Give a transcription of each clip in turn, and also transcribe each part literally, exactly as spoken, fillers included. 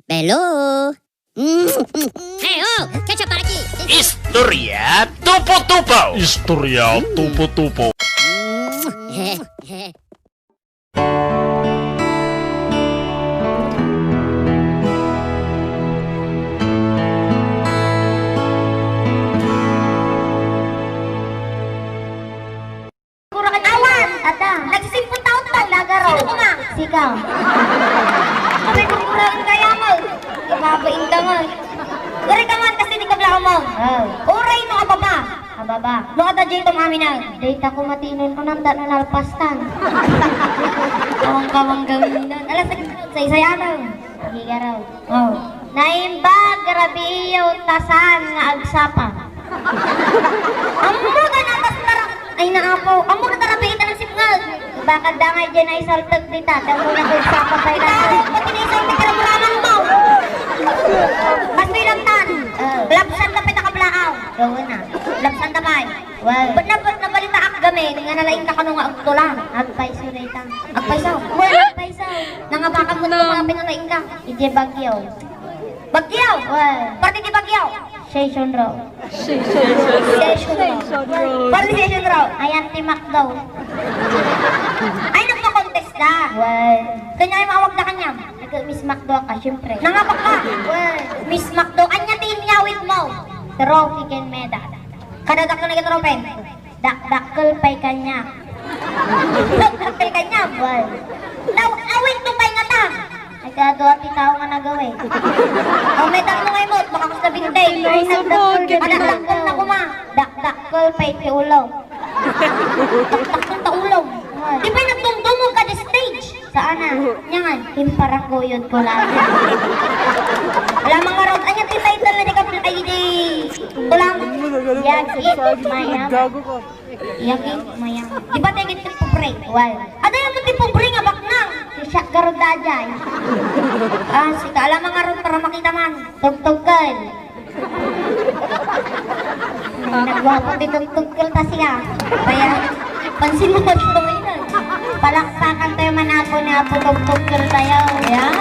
Belo. Hey, oh, ketchup para ki. Istorya tupo-tupo. Istorya tupo-tupo. Awan! Ada. Nagsisimpon taon pa. Ay, lagaro. Sino kuma? Sika. Abay, kurkuraon kaya mo. Ibabain ka mo. Gari ka man kasi di ka bla mo. Oh. Uray no ababa. Ababa. No ada jay tum amina. Dayta ko matinon ko nang tano nalpastan. Awang-kawang gawin nun. Alas, saysayano. Gigaraw. Oh. Naimbag, rabiiyo, ta saan nga agsapa. Ammo ka na, tas tara. Ay, naapo. Ammo ka tara, biit ang sipngag. Bakit da nga dyan ay saltag dita? Tamo na kung sapa pa ilan. Ikaw, pati na isang pagkaraguraman mo. Mas may lantan. Oh. Lapsan ka pa itakablaaw. Gawin na. Lapsan ka pa eh. Well. Ba't na, ba't nabalita ak gamin nga nalaing ka kano nga agtula? Agpayso dayta. Agpayso? Well, agpayso. Nangabakan mo na mga pinalaing ka. Ije Bagyo. Bagyo? Well. Parte di Bagyo? Session Row. Session Row. Parte Session Row. Ayan, ti Macdo. Ay, nagpa-contest ka? Well. Kanya yung mawag na kanya? Nag-Miss Macdo ka, syempre. Nangapak ka? Well. Miss Macdo, anya ti inyawid mo? Trophy ken medal. Kada dakkel nga trophy. Dakdakkel pay kaniak. Dakdakkel kaniak? Well. Naw-, awit mo pay ngata. Nagkadua ti tao nga nagawi. O, medal mo nga imot, baka gusto bintay. Ay, nagdakkel. Madakdakkel na kuma. Dakdakkel pay ti ulo. Dakdakkel ta ulo. Well. Di pay nagdumdumog ka di stage? Saan na? Nyan. Imparakuyod ko lang. Wala mga road. Anya ti title na di ka ay di. Tulang. Yagi, mayam. Yagi, mayam. Di ba tayo gito pobre? Wal. Ada yung ti pobre nga baknang. Si Shaq Garudajay. Ah, si kaalam mga road para makita man. Tugtugkal. Nagwapo ti Tugtugkal ta siya. Kaya, pansin mo ba siya ngayon? Palakpakan tayo, manako ni Apo Tugtugkal tayo. Ayan.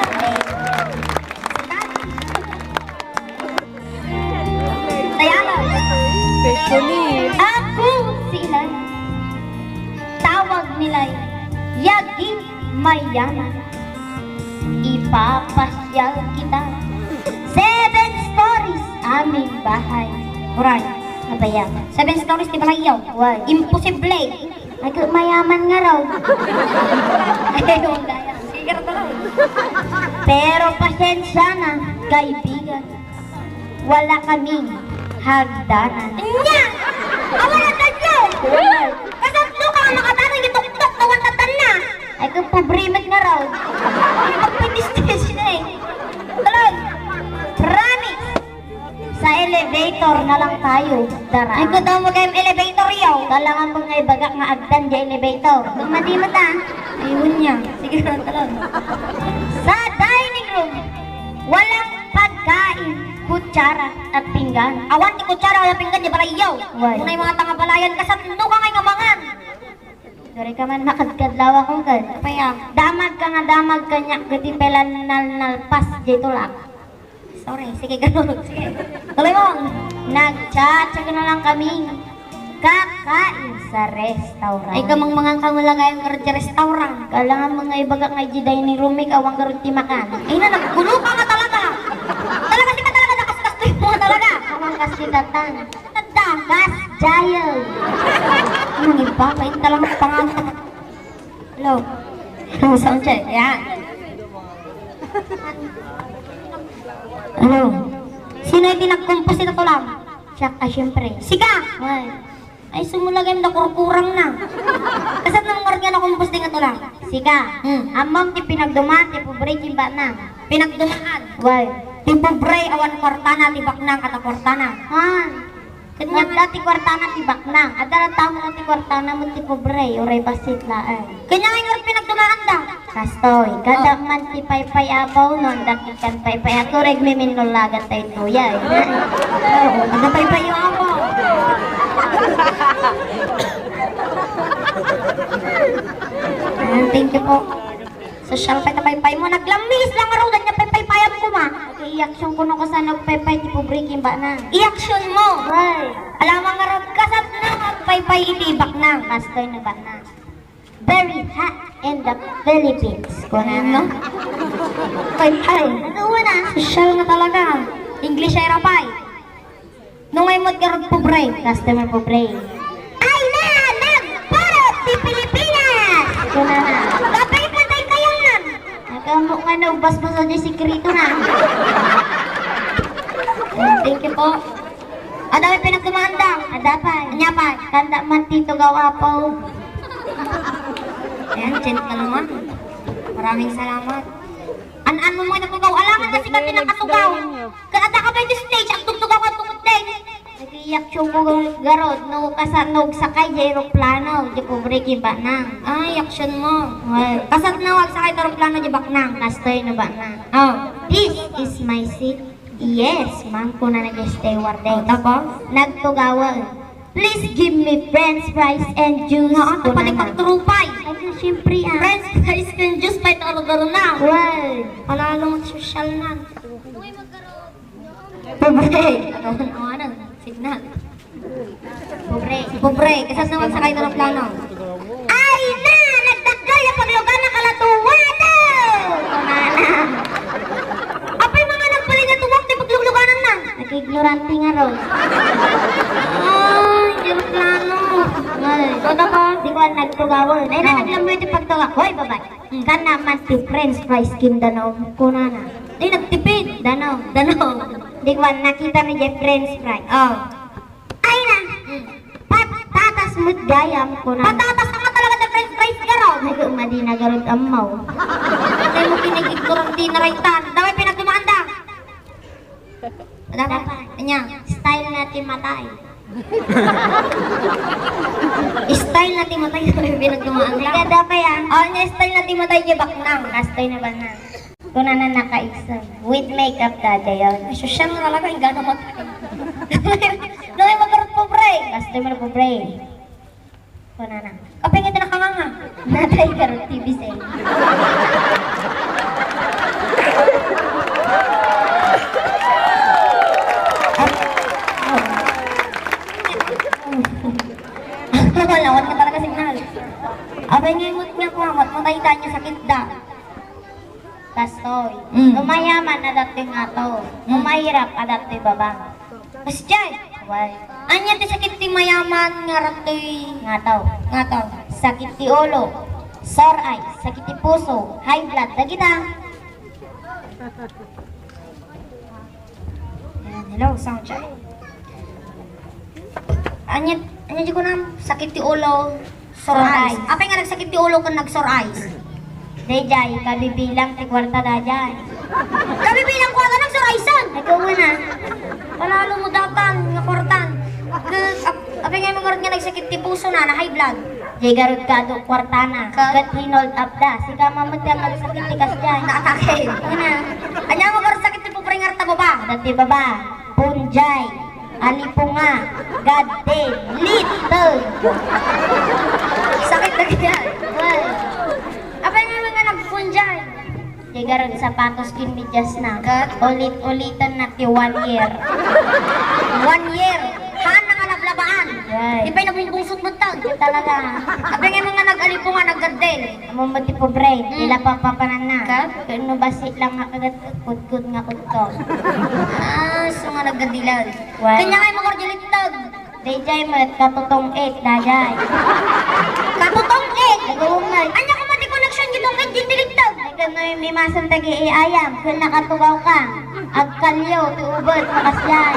Tayo, ano? Ako si Ilay. Tawag nila'y Yagi Mayaman. Ipapasyal kita. Seven stories aming bahay. Uray, abaya. Seven stories ti balayyo? Why? Imposible. Ay, mayaman nga raw. Ay, wala yan. Sige, raw. Pero pasensya na, kaibigan. Wala kaming hagdanan. Nya! Awan hagdan yo! Kasatlo ka nga makadanan, gituktok, awan hagdan na. Ay, kung pobre met nga raw. Pagpipis-pis na eh. Tuloy. Promise. Sa elevator na lang tayo daraan. Ay, kung daw mo kayong elevator yaw. Kailangan mo nga ibagak nga agdan di elevator. Kung madi mo ta. Ayun niya. Sige, tuloy. Sa dining room, walang pagkain, kutsara at pinggan. Awan ti kutsara, walang pinggan, di balayaw. Why? Unay mga tanga balayan, kasatlo ka ngay nga mangan. Sorry ka man, makadkadlaw ako, gad. Apa ya? Damag ka nga damag kaniak, gadi pelan nal nalpas, di tulak. Sorry, sige, ganun. Sige. Tuloy mo. Nagchat-chat na lang kami. Kakain sa restaurant. Ay, kamang mangan ka nga lagayan nga sa restaurant. Kailangan mga ibaga nga di dining room, eh, kawang garud ti makan. Ay na, naggulo ka nga talaga. Talaga, sika talaga, nakaskas mo talaga. Kamang kas ni Tatan. Nagdakas, Jayo. Nang iba, kain talaga pangalan. Hello. Hello, sound check. Yan. Hello. Sino yung pinag-compose nito, Tulang? Siya, ah, siyempre. Sika! Why? Ay, sumulagay mo, nakurkurang na. Kasat nang marga na-compose din nga, Tulang? Sika. Hmm. Among ti pinagdumaan, ti pobre, ti baknang. Pinagdumaan. Why? Ti pobre, awan kwartana, ti baknang, kata kwartana. Han. Kanya nga ti kwartana ti baknang. Adda la tao nga ti kwartana met ti pobre, uray bassit laeng. Kanya nga ngarud pinagdumaanda. Kastoy, kada Oh. man ti paypay apaw, no, dakkel kan paypay, ako reg miminnulagan tayo tuya, eh. Oo, ano paypay yung apaw? Ayan, thank you po. Social pa ita paypay mo. Naglamis lang nga raw, danya paypay payam ko, ma. I-action ko no kasano agpaypay ti pobre ken baknang. I-action mo? Why? Alamang ngarud, kasano agpaypay iti baknang? Kastoy no baknang. Very hot in the Philippines. Kunana. Paypay. Ano na? Sosyal nga talaga. English ay rapay. No ngay met ngarud pobre, customer pobre. Ay na, nagpurot ti Pilipinas! Kunana. Kapay patay kayo na! Nagkamok nga no, basbasa di sikreto na. Thank you po. Adda pay pinagdumanda. Adda pay. Ania pay? Kanda man ti tugaw, Apo. Ayan, gentleman. Maraming salamat. An-an mo mga natugaw. Alangan na sikat din nakatugaw. Kaya adda ka ba yung stage? Ang tugtugaw ka tungkot din. Nag-iiyak siya ko garod. No, kasano agsakay di eroplano. Di pobre ken baknang. Ay, action mo. Well. Kasano agsakay ti eroplano di baknang? Kastoy no baknang. Oh. This is my seat. Yes, ma'am, kunana diay stewardess. Oh, tapos? Nagtugawan. Please give me french fries and juice. Nga, ato pa di kunana. Pagturupay. Ay, siyempre, ah. French fries and juice pa ito, aro-aro na. Well. Palalo mo sosyal na. Pobre. Ano, ano, ano? Signal. Pobre. Pobre, kasano agsakay ti eroplano? Ay na! Nagdakkel ya paglugar na kalatuwado! Kunana. Apay mga nagpalinatuwak ti paglugluganan na? Nag-ignorante ngarud. Ay, di eroplano. Ay. Ito na ba? Di ko ang nagtugawan. Ay na, naglamnoy ti pagtugak. Hoy, babay. Hmm. Kanda man ti french fries ken danom, kunana. Ay, nagtipid. Danom. Danom. Di ko ang nakita mi di french fries. Oh. Ay na! Hmm. Patatas met gayam, kunana. Patatas nga talaga ti french fries garud. Ay, ko, madi na garud ammaw. Patay mo kinigigurang di naraytan. Daway pinagdumaanda. Ada pa. Ania? Style na ti matay. Style na ti matay. Daway pinagdumaanda. Ay, kada pa yan. Oh, ania style na ti matay di baknang. Kastoy no baknang. Kunana nakaigsa. With makeup, dadayon. Ay, sosyal nga talaga, inggana mo. Daway magarot pobre. Customer pobre. Kunana. Apay nga ti nakanganga? Natay garod T V sa inyo. Ay, oh. Lawan ka talaga signal. Apay nga imot nga kumamat, matay ka niya sakit da. Kastoy. Mm. No mayaman, adda toy ngato. Mm. No mahirap, adda toy baba. Kasdiay. Why? Ania ti sakit ti mayaman nga adda toy ngato? Ngato. Sakit ti ulo, sore eyes, sakit ti puso, high blood, dagita. Ayan, hello, sound check. Ania, ania di kunam, sakit ti ulo, sore eyes. Sore eyes. Apay nga nagsakit ti ulo ken nag-sore eyes? Daydiay, kabibilang ti kuarta daydiay. Kabibilang kuarta, nag-sore eyes-an? Ay, ikaw na. Palalo mo datan, nga kuartan. Ke-, ap-, apay nga mo nga nagsakit ti puso na, na high blood. Jay garud kado kuartana. Ka? Ket hinold up da. Sika mamati ang nagsakit ti kasdiay. Naatake. Una. Ania mo garud sakit ti pobre nga arta baba? Dati baba. Punjay. Alipunga. Gadde. Liteg. Sakit lagi yan. Well. Apay nga mga nagpunjay? Di garud sapatos ken medyas na. Ket? Ulit-ulitan na ti one year. One year? Haan na nga lablabaan? Right. Di pay nabungbungsot met ta. Talaga. Apay nga mga nag-alipunga, naggaddel? Ammom met ti pobre, mm, ti la papapananna. Ket? Ket no bassit lang nga kagat, kudkod nga kudkod. Ah, so nga naggaddilan. Why? Kanya nga yung mga ordialitag. Dayjay met, katutong-it, dayjay. Katutong-it? Nagumay. Anya koma ti connection ti tong-it, di tiligtag? Ay, kano yung mimasang tagi-i ayam, kun nakatugaw ka. Agkalyo, ti ubet, makasdiay.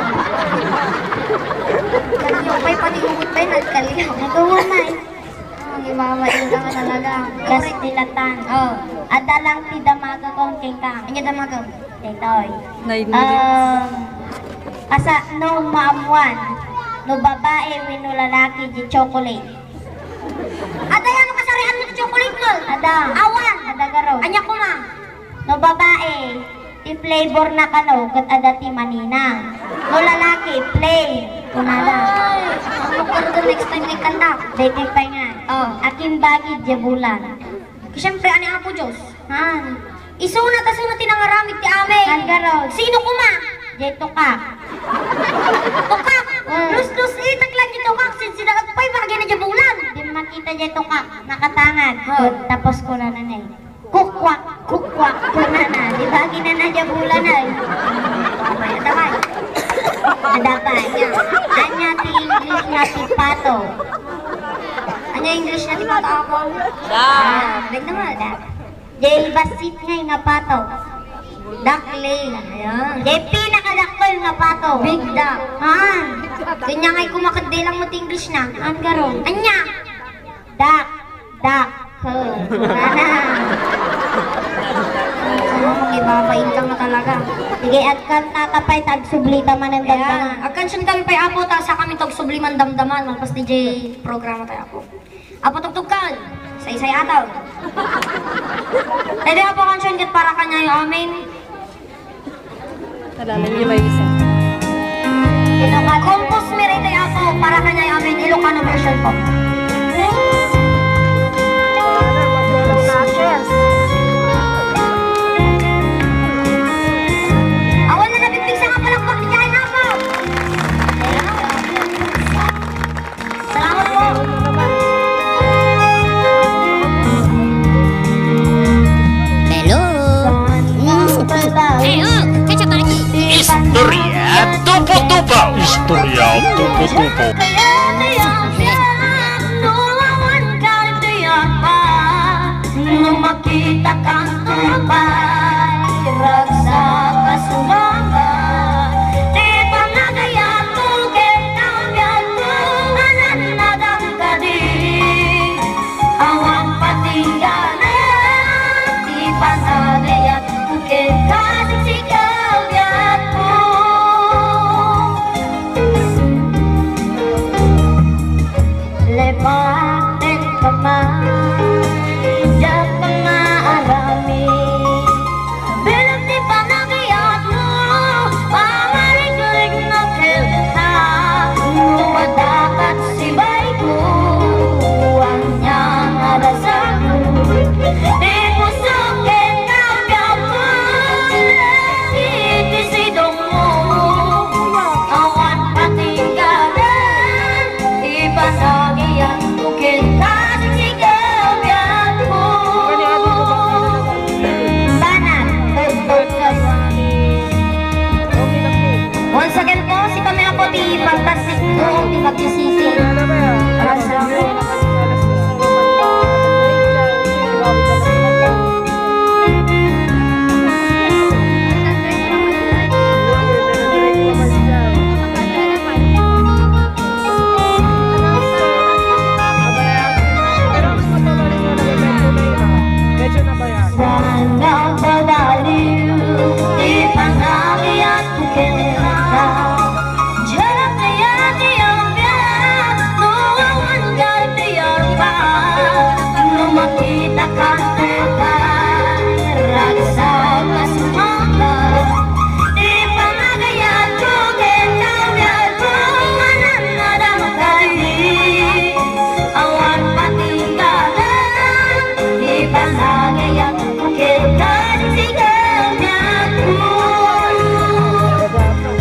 Kalyo, pay pati ubet, pay nagkalyo. Nagumay. Ang ibabain ka nga talaga. Kastilatan. Oh. Adda lang ti damagakon kenka. Anya damagam? Daytoy. Nine minutes. Um, asa no maammuan no babae wenno lalaki ti chocolate? Adda yan, kasarian mo ti chocolate mo? Adda. Awan. Adda garud. Anya koma? No babae, ti flavor na kano ket adda ti manina. No lalaki, plain. Kunada. Ay, ano ka rin next time nga ikanta? Daytoy pay nga. Oh. Akin bagid ya bulan. Siyempre, ani Apo Diyos. Han. Isuna ta suna ti nangaramid ti amin. Han garud. Sino ko Jay tukak. Tukak! Mm. Luslus-itek lang jay tukak, sinsinaek pay bagina jay bulan. Di makita jay tukak, nakatangad. Oh. Tapos kunana ni, "Kukwak, kukwak," kunana. Di bagina na jay bulan ay. Damay, damay. Adda pay, ania. Ania ti English na ti pato? Ania English na ti pato, Apo? Da. Ah, bigla mo, da. Jay bassit nga pato. Duckling. Ayan. Jay pinakadakkel nga pato. Big duck. Han. Kanya nga kumakadde lang mo ti English na. Han garo. Ania? Duck. Duck. Huh. Ana. Ano, mangibabain ka nga talaga. Sige, agkanta ta pay, ta agsublita manen. Ayan. Agkansion kami pay, Apo, ta sa kami ta agsubli man damdaman, malpas ti jay programa tayo, Apo. Apo, tugtugkan. Saysay ataw. Daytoy, Apo, kansion ket para kaniayo amin. Nalalim niyo ba yung isa? Ilocano. Compose mi daytoy, Apo, para kaniayo amin. Ilocano version po. Awan na nabigpigsa nga palakpak ni Jai, Apo. Salamat po. Hello. Eh, oh, kachat lagi. Istorya tupo-tupo. Istorya tupo-tupo. No makita kan tupa, ragsak a sumaka. Ti panagayatmo ken kabiatmo, anan nadam kadi. Awan patingganan ti panagayatmo ken kasiksikawbiatmo. Lebaten ka man, diak maaramid. Bilang ti panagayatmo, pamarikrik na kenka. No adda kat sibayko, ania nga rasanmo? Ti puso ken kabiatmo, iti sidongmo. Awan patingganan ti panagayatmo ken kasiksikawbiatmo. Banat, tugtog ka. Once again po, sikami, Apo, ti Fantastic Duo ti Baguio City. Maraming salamat. Sana pabaliw ti panagayat Diak kayat ti agbiag no awan kay ti agpa. No makita ka, ragsak a sumaka. Ti panagayatko ken kabiatko, anan nadam kadi. Awan patingganan ti panagayatko ken kasiksikawbiatko.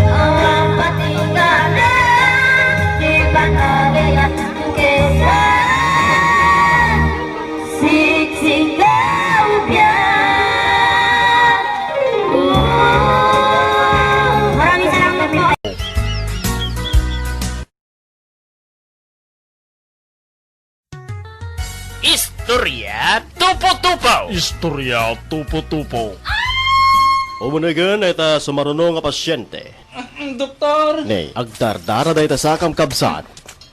Awan patingganan ti panagayatko ken kasiksikawbiatko. Maraming salamat po. Istorya tupo-tupo. Istorya tupo-tupo. Umunegen dayta sumaruno nga pasyente. Doktor? Ne, agdardara dayta sakam, kabsat.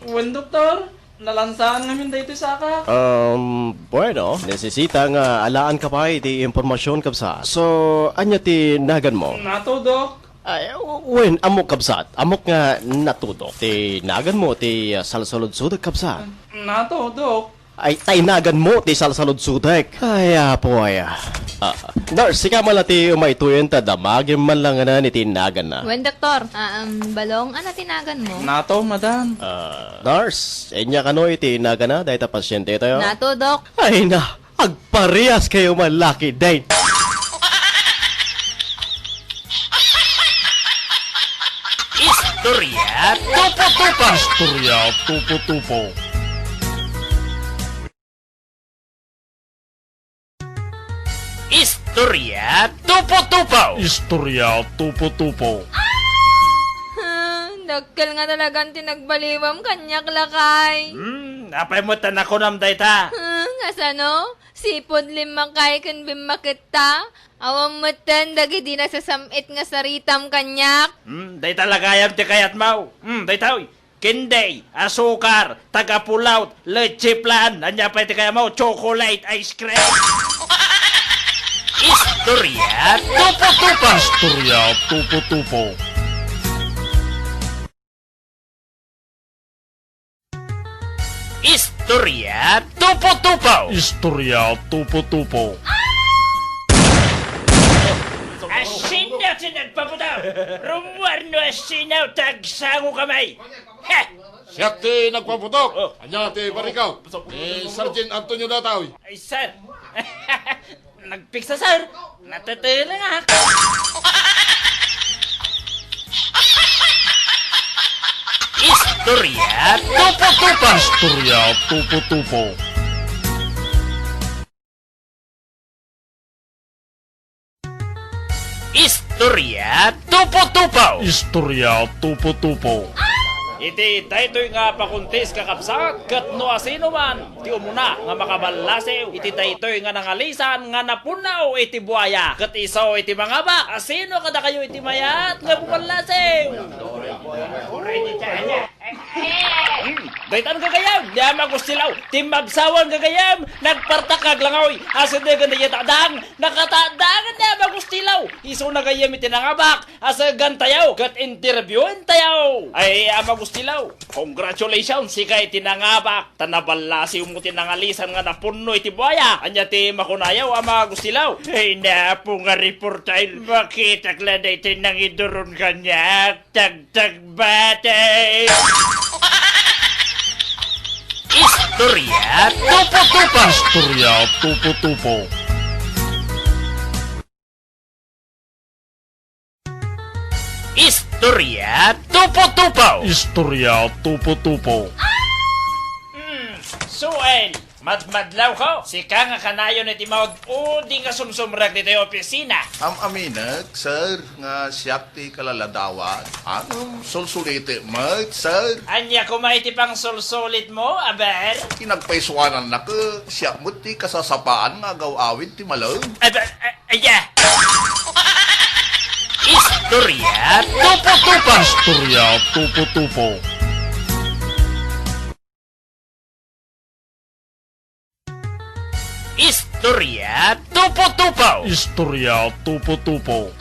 Wen, doktor. Nalansaan ngamin daytoy saka. Um, bueno, nesesita nga alaanka pay ti impormasion, kabsat. So, ania ti naganmo? Nato, Dok. Ay, wen, ammok, kabsat. Ammok nga natudok. Ti naganmo ti, ah, salsaludsodek, kabsat. Nato, Dok. Ay, tay naganmo ti salsaludsodek. Ay, apo, ay, ah. Ah, nurse, sika man la ti umaytoyen ta damagem man la nganan iti naganna. Wen, doktor. Ah, um, Balong, ania ti naganmo? Nato, madam. Ah, nurse, ania kano iti naganna dayta pasyente tayo? Nato, Dok. Ay na, agparehas kayo man la ketdin. Istorya tupo-tupo. Istorya tupo-tupo. Istorya tupo-tupo. Istorya tupo-tupo. Ah, dakkel nga talagan ti nagbaliwam kaniak, lakay. Hmm, apay met ta nakunam dayta? Ah, nga sano? Sipud limmakay ken bimmaketta? Awan metten dagidi nasasam-it nga saritam kaniak? Hmm, dayta la gayam ti kayatmo. Hmm, daytoy. Candy, asukar, taga-pull out, leche flan, ania pay ti kayatmo, chocolate ice cream. Istorya tupo-tupo. Istorya tupo-tupo. Istorya tupo-tupo. Istorya tupo-tupo. Asino ti nagpaputok? Rummuar no asino, tagsango kami. He! Siak ti nagpaputok. Oh. Ania ti barikaw? Ni Sergeant Antonio daytoy. Ay, sir. Nagpigsa, sir. Natetelengak. Istorya tupo-tupo. Istorya tupo-tupo. Istorya tupo-tupo. Istorya tupo-tupo. Iti daytoy nga pakontes, kakabsat, ket no asino man ti umuna nga makaballasiw iti daytoy nga nangalisan nga napunno iti buaya, ket isu iti mangabak, asino kadakayo iti mayat nga bumallasiw? Hmm, daytan gagayam, ni Ama Gustilaw, ti mabsawan gagayam, nagpartak nga aglangoy, asidegen dayta a dang, nakatakder ni Ama Gustilaw, isuna gayam iti nangabak, asegantayo, ket interviewentayo. Ay, Ama Gustilaw, congratulations, sika iti nangabak, ta naballasiwmo ti nangalisan nga napunno iti buaya. Ania ti makunayo, Ama Gustilaw? Ay, napo nga reporter, makitak la daytoy nangiduron kaniak. Tagtagbati! Istorya tupo-tupo. Istorya tupo-tupo. Istorya tupo-tupo. Istorya tupo-tupo. Hmm, Suel, madmadlawko. Sika nga kanayon iti maud-udi nga sumsumrek ditoy opisina. Am-aminek, sir, nga siak ti kalaladawan. Ngem sulsulitek met, sir. Ania koma iti pangsulsulitmo, aber? Ti nagpaisuanannak, siak met ti kasasapaan nga agaw-awid ti malem. Aba, a-, aya. Istorya tupo-tupo. Istorya tupo-tupo. Istorya tupo-tupo. Istorya tupo-tupo.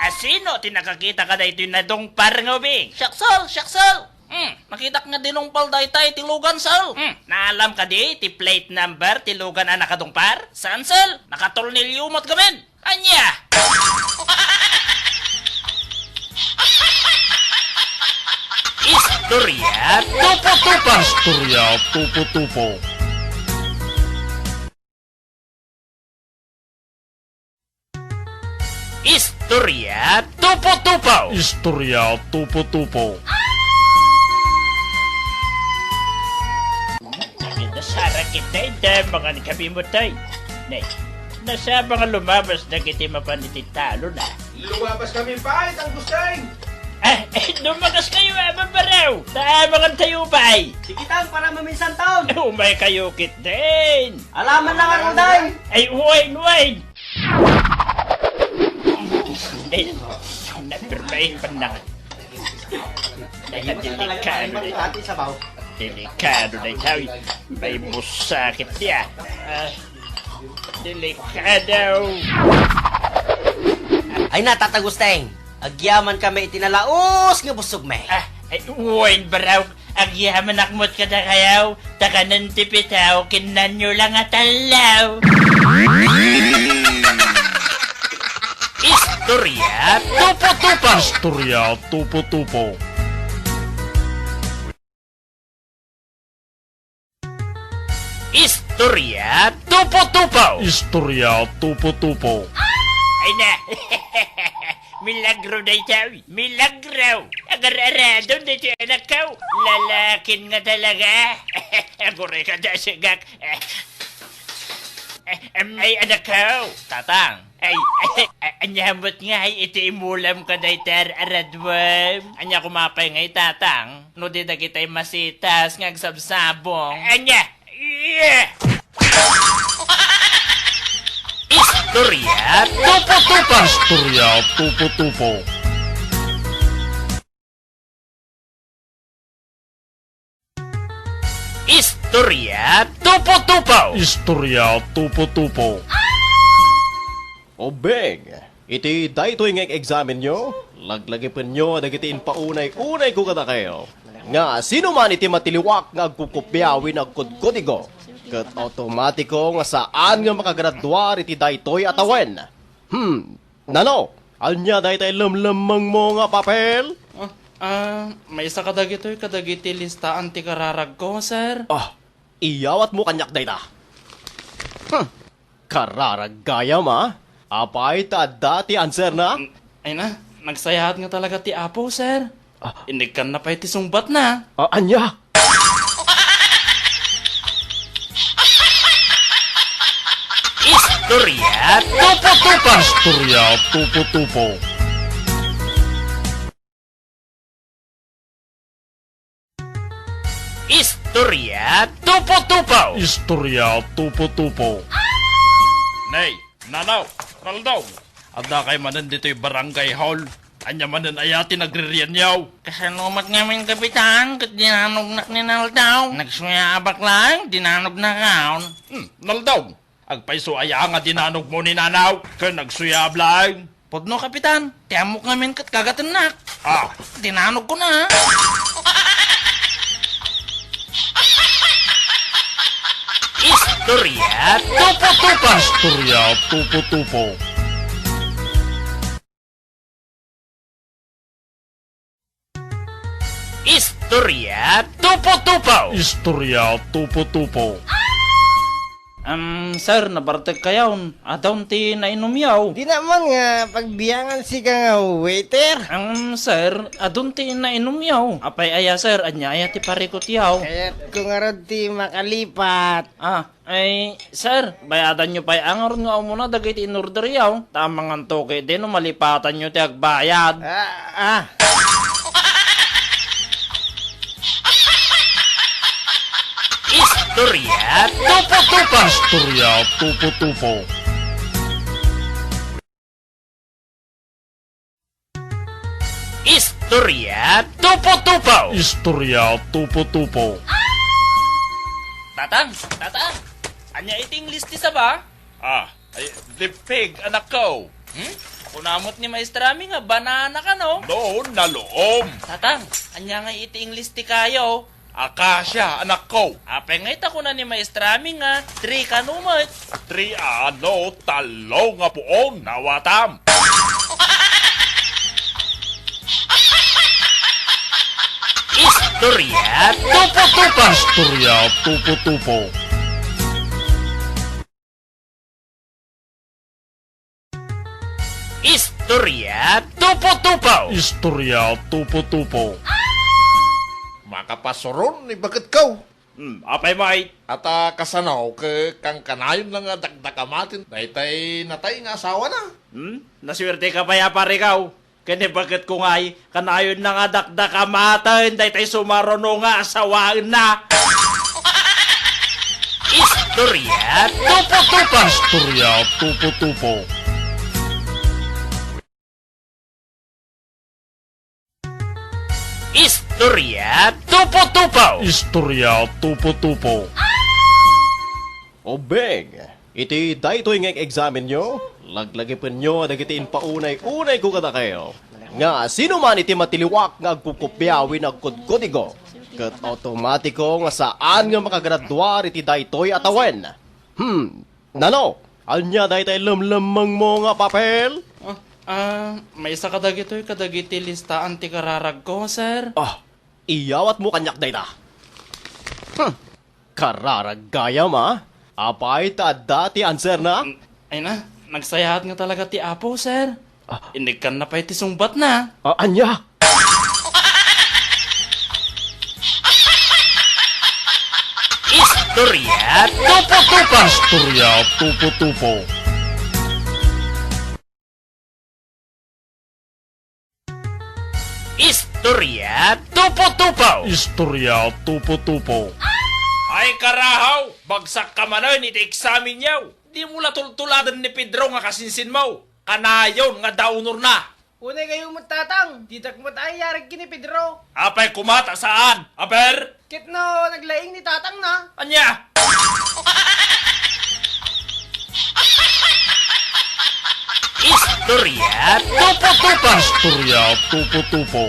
Asino ti nakakita kadaytoy nadungpar nga ubing? Siak, sir, siak, sir. Hmm, nakitak nga dinungpal dayta iti lugan, sir. Hmm, naalam kadi ti plate number ti lugan a nakadungpar? Saan, sir? Nakatornilyo met gamin. Ania? Istorya tupo-tupo. Istorya tupo-tupo. Istorya tupo-tupo. Istorya tupo-tupo. Nasarakit dayta, mangan kami met. Ne, nasapa nga lumabas dagiti mapan iti talon, a. Lumabas kami pay, Tang Gusteng! Ah, eh, dumagas kayo, a, babarew! Ta, mangan tayo pay! Sige, Tang, para maminsan taon! Umay kayo ketdin! Alaman lang ako, Day! Ay, wine, wine! Ay, napirmay pa na. Ay, delikado na. Delikado na ikaw. May busakit niya. Ah, delikado. Ay na, Tata Gusteng. Agyaman kami iti nalaus nga busogmi. Ah, ay, wine, bro. Agyamanak met kadakayo, ta kanen ti pitaw, kinnanyo lang a tallaw. Istorya tupo-tupo. Istorya tupo-tupo. Istorya tupo-tupo. Istorya tupo-tupo. Ay na. Milagro dayta, uy. Milagro. Agar-aradon daytoy anakko. Lalakin nga talaga. Aguray ka da sigak. Em, ay, anakko. Tatang. Ay, ay, ay, ania met ngay iti imulam ka dayta ar-aradwam? Ania koma pay ngay, Tatang? No di dagitay masitas nga agsabsabong. Ania? Iya! Istorya tupo-tupo. Istorya tupo-tupo. Istorya tupo-tupo. Istorya tupo-tupo. Ubing, iti daytoy nga eksamenyo, laglagipenyo dagiti impaunay-unayko kadakayo, nga sino man iti matiliwak nga agkukopia wenno agkudkudigo, ket automatiko nga saan nga makagraduar iti daytoy a tawen. Hmm, nano? Ania daytay lemlemmengmo nga papel? Ah, ah, maysa kadagitoy kadagiti listaan ti kararagko, sir. Ah, iyawatmo kaniak dayta. Hmm. Kararag gayam, a? Apay ta adda ti answerna? Mm, ay na, nagsayaat nga talaga ti Apo, sir. Ah. Inigkanna pay ti sungbatna. Ah, ania? Istorya tupo-tupo. Istorya tupo-tupo. Istorya tupo-tupo. Istorya tupo-tupo. Nay, nanaw, Naldaw. Adda kay manen ditoy barangay hall. Ania manen aya ti nagririanyaw? Kasano met ngamin, Kapitan, ket dinanognak ni Naldaw? Nagsuyaabak laeng, dinanognak. Hmm, Naldaw. Agpayso aya nga dinanogmo ni nanaw ken nagsuyaab laeng? Pudno, Kapitan. Ti ammok ngamin ket kagatennak. Ah. Dinanogkona. Istorya tupo-tupo. Istorya tupo-tupo. Istorya tupo-tupo. Istorya tupo-tupo. Em, sir, nabartek kayon. Adun ti nainomyo? Dina man nga pagbiangan sika nga waiter? Em, sir, adun ti nainomyo. Apay aya, sir, ania aya ti parikutyo? Kayatko ngarud ti makalipat. Ah, Ay, sir, bayadanyo pay a ngarud nga umuna dagiti inorderyo, ta amangan to ketdi no malipatanyo ti agbayad. Ah, ah. Istorya tupo-tupo. Istorya tupo-tupo. Istorya tupo-tupo. Istorya tupo-tupo. Tatang, tatang. Ania iti Ingles ti saba? Ah, ay, the pig, anakko. Hmm? Kuna met ni maestrami nga banana kano? No, nalom. Tatang, ania nga iti Ingles ti kayo? Akasia, anakko. Apay ngay ta kuna ni maestrami nga three kano met? Three ano, tallo nga puon. Nawatam. Istorya tupo-tupo. Istorya tupo-tupo. Istorya tupo-tupo. Istorya tupo-tupo. Makapasuron ni baketko. Hmm, apay met? Ata kasano ket kankanayon la nga dakdakamaten daytay natay nga asawana? Hmm? Nasuerte ka pay a parikaw. Ken ni baketko ngay, kanayon la nga dakdakamaten daytay sumaruno nga asawaenna. Istorya tupo-tupo. Istorya tupo-tupo. Istorya tupo-tupo. Istorya tupo-tupo. Ubing, iti daytoy nga eksamenyo, laglagipenyo dagiti impaunay-unayko kadakayo, nga sino man iti matiliwak nga agkukopia wenno agkudkudigo, ket automatiko nga saan nga makagraduar iti daytoy a tawen. Hmm, nano? Ania daytay lemlemmengmo nga papel? Ah, ah, maysa kadagitoy kadagiti listaan ti kararagko, sir. Ah, iyawatmo kaniak dayta. Hmm. Kararag gayam, a? Apay ta adda ti answerna? Mm, ay na, nagsayaat nga talaga ti Apo, sir. Ah. Inigkanna pay ti sungbatna. Ah, ania? Istorya tupo-tupo. Istorya tupo-tupo. Istorya tupo-tupo. Istorya tupo-tupo. Ay, karahaw, bagsak ka manen iti eksamen yaw. Dimo la tultuladen ni Pedro nga kasinsinmo. Kanayon nga daunorna. Unay kayo met, Tatang. Ditak met ayarig ken ni Pedro. Apay koma ta saan, aber? Ket no naglaing ni Tatangna. Ania? Istorya tupo-tupo. Istorya tupo-tupo.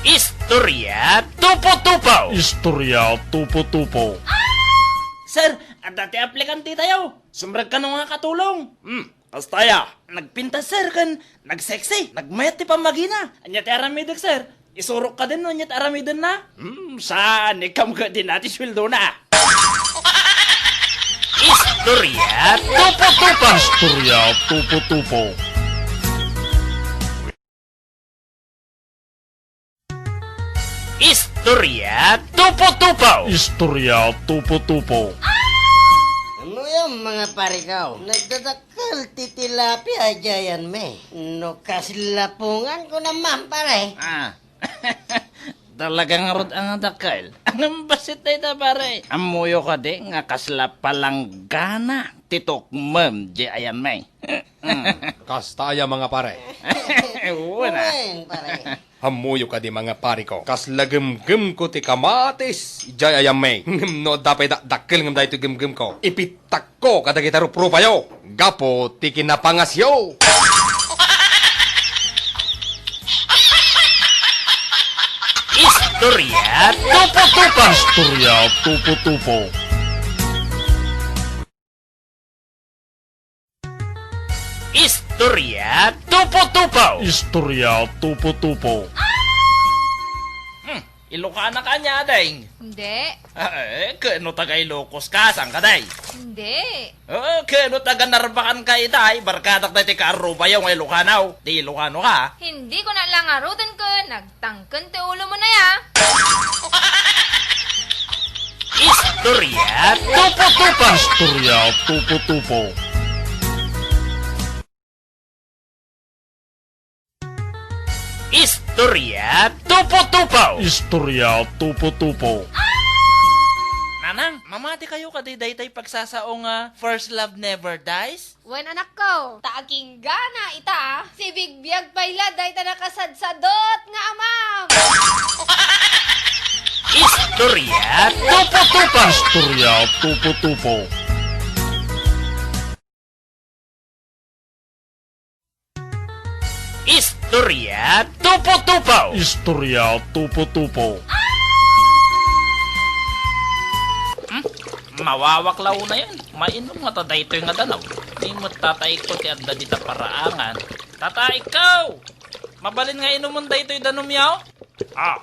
Istorya tupo-tupo. Istorya tupo-tupo. Sir, adda ti aplikante tayo. Sumrek kano nga katulong? Hmm, kasta aya? Nagpintas, sir, ken nagsexy. Nagmayat ti pammagina. Ania ti aramidek, sir? Isurok kadin no ania ti aramidenna? Hmm, saan, ikam ket di nati sueldona. Istorya tupo-tupo. Istorya tupo-tupo. Istorya tupo-tupo. Istorya tupo-tupo. Ano yan, mga pare ko? Nagdadakkel ti tilapia, Giant May. No kasla pungan ko naman, pare. Ah. Talaga ngarud a nga dakkel. Anong basit dayta, pare? Ammoyo kadi nga kasla palanggana ti tukmem, Giant May. Mm. Kasta aya, mga pare. Wen, pare. Ammoyo kadi, mga pare ko. Kasla gemgemko ti kamatis, idiay Giant May. Ngem no adda pay dakdakkel ngem daytoy gemgemko, ipittakko kadagiti ruprupayo gapu ti kinapangasyo. Istorya tupo-tupo. Istorya tupo-tupo. Istorya tupo-tupo. Istorya tupo-tupo. Hmm, Ilokana ka ania, Deng? Hindi. Ah, eh, ket no taga-Ilocos ka, saan ka, Day? Hindi. Eh, ket no taga-Narvacan ka, Itay, barkadak daytoy kaarrubayo nga Ilokano. Di Ilokano ka? Hindi ko na langaruden ken nagtangken ti ulo mo na ya. Istorya tupo-tupo. Istorya tupo-tupo. Istorya tupo-tupo. Istorya tupo-tupo. Nanang, mamati kayo kadi daytay pagsasao nga First Love Never Dies? Wen, anakko, ta akinggana ita, sibigbiag pay la dayta nakasadsadot nga amam. Istorya tupo-tupo. Istorya tupo-tupo. Istorya tupo-tupo. Istorya tupo-tupo. Hmm? Mawawak la unayen. Mainom ngata daytoy nga danum. Ni met tataikko ti adda dita paraangan. Tataikko! Mabalin nga inumon daytoy danumyo? Ah.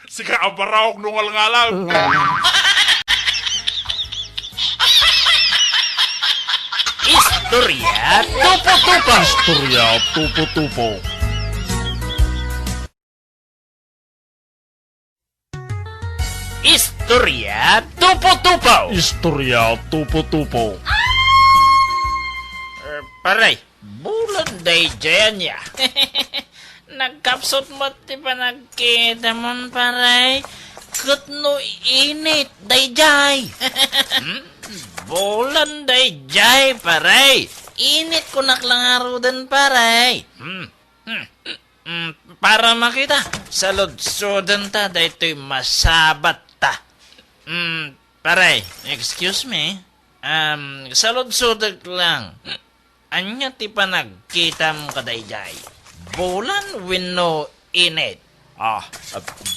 Sika a baraok no ngalngalang. Istorya tupo-tupo. Istorya tupo-tupo. Istorya tupo-tupo. Istorya tupo-tupo. Eh, pare, bulan daydiay ania. Nagkapsut met ti panagkitamon, pare. Ket no init daydiay. Hmm? Bulan daydiay, pare. Init kunak la ngaruden, pare. Hmm. Hmm. Hmm, para makita, saludsoden ta daytoy masabat ta. Hmm, pare, excuse me. Um, saludsodek lang. Ania ti panagkitam kadaydiay? Bulan wenno init? Ah,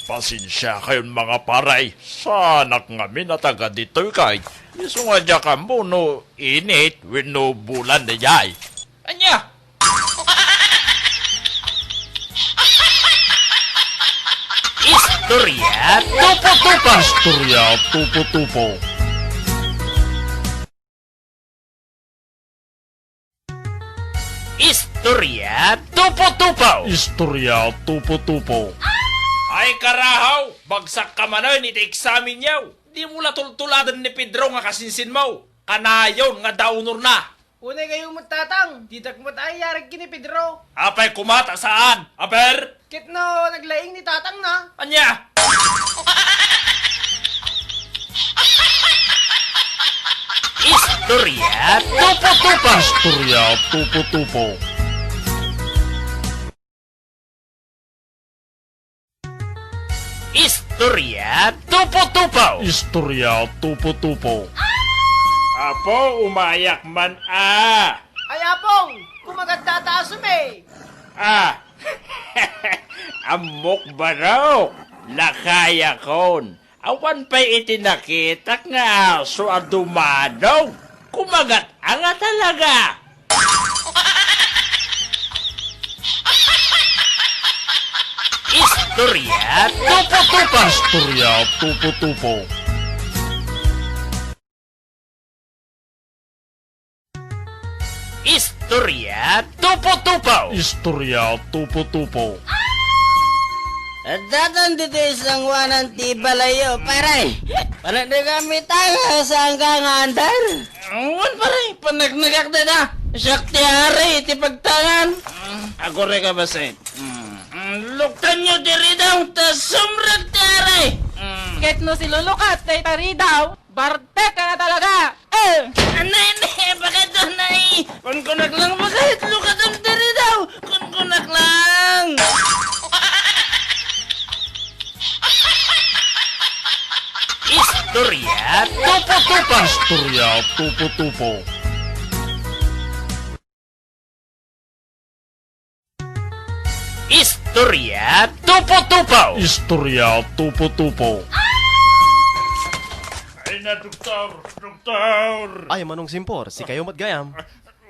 pasensia kayon, mga pare. Saanak ngamin a taga ditoy kay. Isu nga diak ammo no init wenno bulan daydiay. Ania? Istorya tupo-tupo. Istorya tupo-tupo. Istorya tupo-tupo. Istorya tupo-tupo. Ay karahaw, bagsak ka manen iti eksamen yaw. Dimo la tultuladen ni Pedro nga kasinsinmo. Kanayon nga daunorna. Unay kayo met, Tatang, ditak met ayarag ken ni Pedro. Apay koma ta saan? Aber? Ket no, naglaing ni Tatang na. Ania? Istorya tupo-tupo. Istorya tupo-tupo. Istorya tupo-tupo. Istorya tupo-tupo. Apo, umayak man a. Ay, Apong, kumagat dataasem eh. Ah, ammok barok. Lakayakon. Awan pay iti nakitak nga aso a dumanog. Kumagat a nga talaga. Istorya tupo-tupo. Istorya tupo-tupo. Istorya tupo-tupo. Istorya tupo-tupo. Adda ditoy sanguanan ti balayyo, pare. Panagdagami tayo, saan ka nga andar? Wen, pare, panagnagak dayta. Siak ti ari ti pagtangan. Mm, agurayka, basit. Mm, mm, luktanyo ti ridaw, ta sumrek ti ari. Mm. Ket no silulukat dayta ridaw, bartek ka na talaga. Eh! Anay, anay, bakit, anay? Kunkunak lang, bakit? Lukatan ti ridaw. Kunkunak lang. Istorya tupo-tupo. Istorya tupo-tupo. Istorya tupo-tupo. Istorya tupo-tupo. Ay na, doktor! Doktor! Ay, Manong Simpor, sikayo met gayam.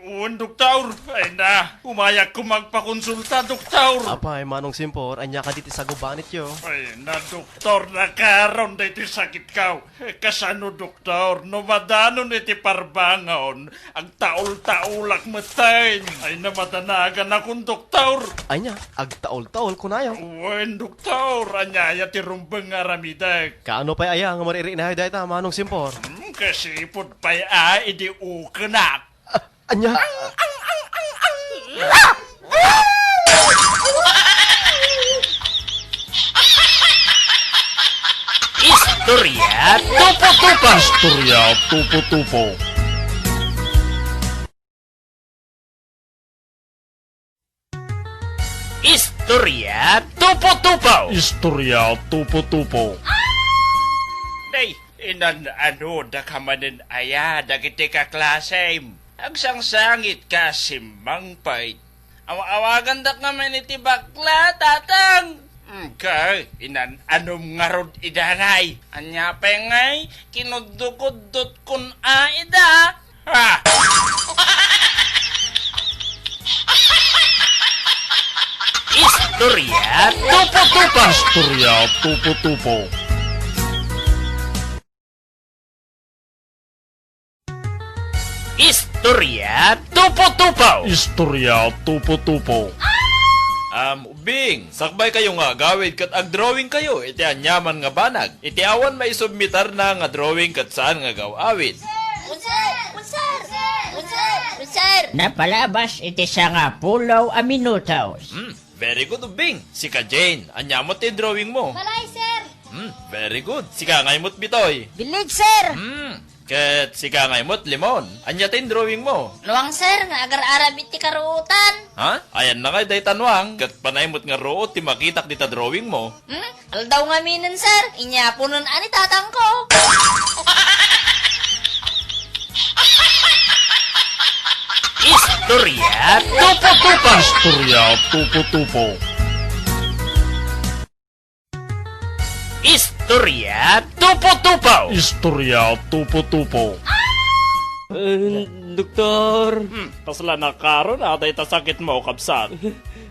Wen, doktor! Ay na, umayak ko magpakonsulta, doktor! Apay, Manong Simpor, ania kadi ti sagubanityo? Ay na, doktor, nakaron daytoy sakitko. Eh, kasano, doktor, no madanon iti parbangon, agtaol-taolak metten. Ay, namadanaganakon, doktor. Ania, agtaol-taol kunayo? Wen, doktor, aniaya ti rumbeng nga aramidek? Kaano pay aya nga maririinayo dayta, Manong Simpor? Hmm, kasipud pay a idi ukenak. Ah, ania? Istorya tupo-tupo. Istorya tupo-tupo. Istorya tupo-tupo. Istorya tupo-tupo. Day, inan-ano da ka manen aya dagiti kaklasem? Agsangsangit ka, simmangpet. Aw-awagandak ngamin iti bakla, Tatang. Kay, inan-anom ngarud ida ngay. Ania pay ngay, kinuddukuddot kun a ida. Ha! Istorya tupo-tupo. Istorya tupo-tupo. Istorya tupo-tupo. Istorya tupo-tupo. Am, Ubing, sakbay kayo nga agawid ket agdrawing kayo iti aniaman nga banag. Iti awan maisubmitarna nga drawing ket saan nga agaw-awid. Sir! Sir! Sir! Sir! Napalabas iti sangapulo a minutos. Hmm, very good, Ubing. Sika, Jane, ania met ti drawing mo? Balay, sir. Hmm, very good. Sika ngay met, Bitoy. Bilig, sir. Hmm, ket sika ngay met, Limon. Ania ti drawing mo? Luang, sir, nga agar-arab iti karuotan. Ha? Ayanna ngay dayta, Nuang. Ket panay met nga ruot ti makitak dita drawing mo. Hmm? Aldaw ngaminen, sir. Inyaponen a ni tatangko. Istorya tupo-tupo. Istorya tupo-tupo. Istorya tupo-tupo. Istorya tupo-tupo. Eh, doktor. Hmm, kasla nakaron a dayta sakit mo, kabsat?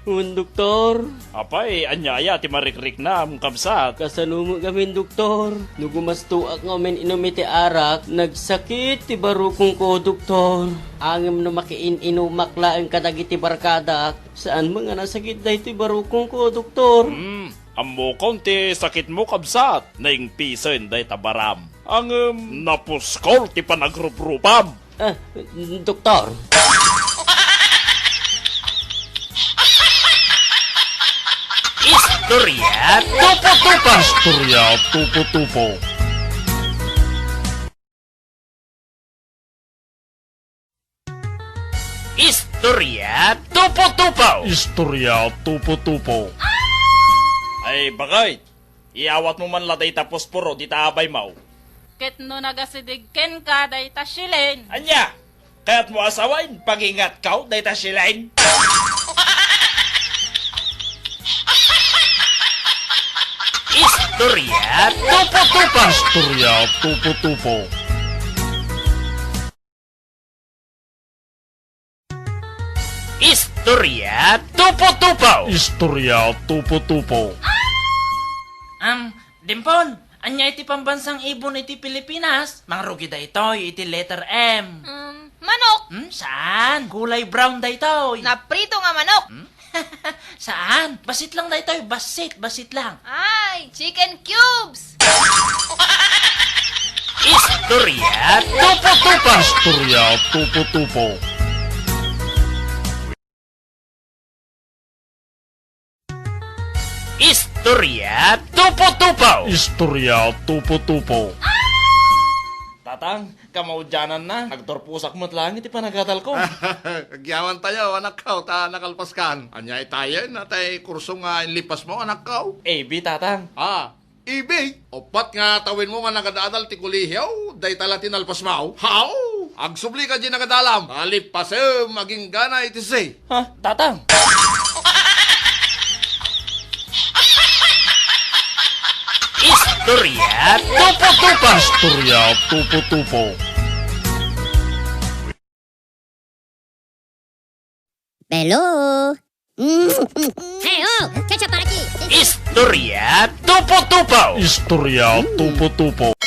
Wen, doktor. Apay, ania aya ti marikriknam, kabsat? Kasano met ngamin, doktor? No gumastoak nga umin-inum iti arak, nagsakit ti barukongko, doktor. Ngem no makiin-inumak laeng kadagiti barkadak, saan met nga nasakit daytoy barukongko, doktor. Hmm, Ammokon ti sakitmo, kabsat. Naingpisen dayta baram. Ngem napuskol ti panagruprupam. Ah, doktor. Istorya tupo-tupo. Istorya tupo-tupo. Istorya tupo-tupo. Istorya tupo-tupo. Ay, bakit? Iawatmo man la dayta posporo dita abaymo. Ket no nagasideg kenka dayta silen. Ania? Kayatmo a sawen, pagingatko dayta silen? Istorya tupo-tupo. Istorya tupo-tupo. Istorya tupo-tupo. Istorya tupo-tupo. Am, Dimpol, ania iti pambansang ibon iti Pilipinas? Mangrugi daytoy iti letter M. Um, manok. Hmm, saan? Kulay brown daytoy. Naprito nga manok. Hmm? Saan? Bassit lang daytoy. Bassit, bassit lang. Ay, chicken cubes. Istorya tupo-tupo. Istorya tupo-tupo. Istorya tupo-tupo. Istorya tupo-tupo. Tatang, kamaudiananna. Agturposak met laeng iti panagadalko. Agyamantayo, anakko, ta nakalpaskan. Ania itayen, tay kurso nga inlipasmo, anakko? A B, Tatang. Ah, A B, uppat nga tawenmo nga nagad-adal ti kolehiyo, dayta la ti nalpasmo. Haw! Agsubli ka di nagadalam. Alippasem, agingga na iti C. Ha, Tatang? Istorya tupo-tupo. Istorya tupo-tupo. Hello? Hey, oh! Ketchup para ki! Istorya tupo-tupo. Istorya tupo-tupo.